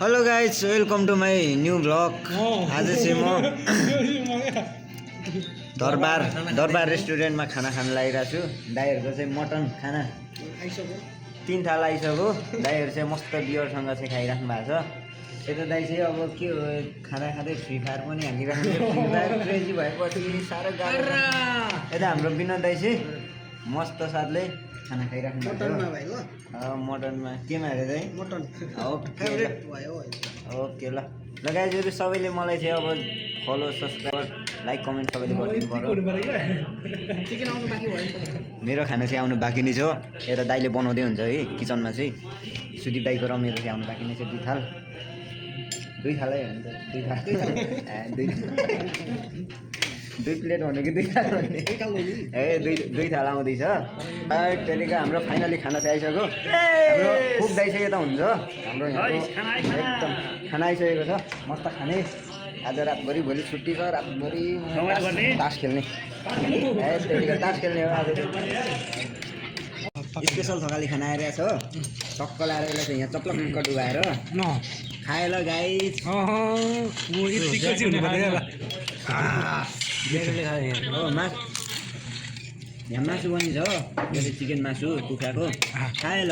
Hello guys welcome to my new blog. आज चाहिँ म दरबार रेस्टुरेन्टमा खाना खान लागिरहेको छु। दाइहरूको चाहिँ मटन खाना 3 थाल आइसक्यो। दाइहरू चाहिँ मस्त बियरसँग चाहिँ खाइराख्नु भएको छ। यता दाइ चाहिँ अब के हो खाना खाँदै फ्री फायर पनि हालिराख्नु। फ्री फायर क्रेजी भएपछि साह्रो गाह्रो। यता हाम्रो विनोद दाइ चाहिँ मस्त साथले खाना खाइराख्नु भएको छ। मटनमा केमा हेरे चाहिँ मटन फेभरेट भयो। ओके ल गाइजहरु सबैले मलाई चाहिँ अब फलो सब्सक्राइब लाइक कमेन्ट सबैले गरिदिनु पर्यो। मेरो खाना चाहिँ आउनु बाँकी नै छ। यता दाइले बनाउँदै हुन्छ है किचनमा चाहिँ। सुदीप दाइको र मेरो चाहिँ आउनु बाँकी नै छ। 2 थालै हुन्छ। 2 प्लेट भन्नु कि 2 थाल भन्ने ए 2 थाल आउँदैछ। त्यहाँदेखि हाम्रो फाइनली खाना चाहिँ आइसक्यो। हाम्रो खुब दाइ चाहिँ यता हुन्छ। हाम्रो एकदम खाना आइसकेको छ। मस्त खाने। आज रातभरि भोलि छुट्टी छ। रातभरि तास खेल्ने। त्यहाँदेखि तास खेल्ने हो आज। स्पेसल थकाली खाना आइरहेछ हो। चक्क लाएर यसलाई चाहिँ यहाँ चप्लक्क डुबाएर खाए ल गाइस। यहाँ मासु पनि छ। यो चाहिँ चिकन मासु कुखुराको। खाए ल।